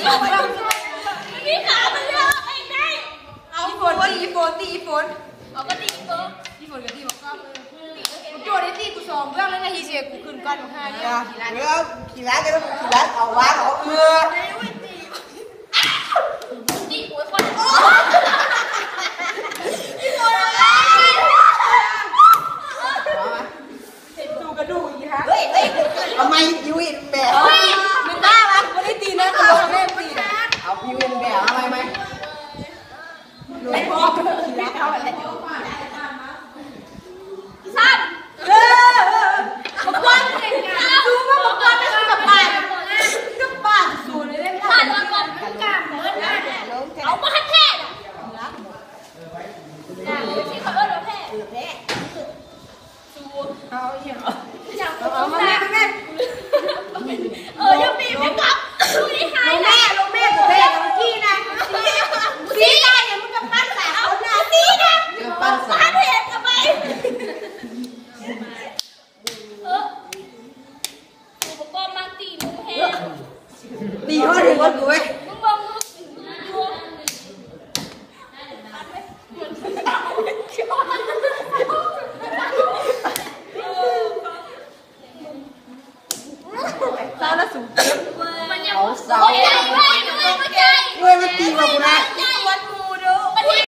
ມີຂາມັນເລືອກເອງໄດ້ ເອົາອີ່ຝົນ ຕີອີ່ຝົນ ຕີອີ່ຝົນ ເອົາກໍຕີອີ່ໂຕ ອີ່ຝົນກໍຕີບັກກ້ອງ ເອີ ໂຈໄດ້ຕີກູສອງເບື້ອງແລ້ວນະ ຮີເຊ ກູຂຶ້ນກ່ອນບັກຫ່ານີ້ ເອີ ຂີ້ລ້ານ ເອີ ຂີ້ລ້ານ ເອົາວາງ ເອົາ ເອີ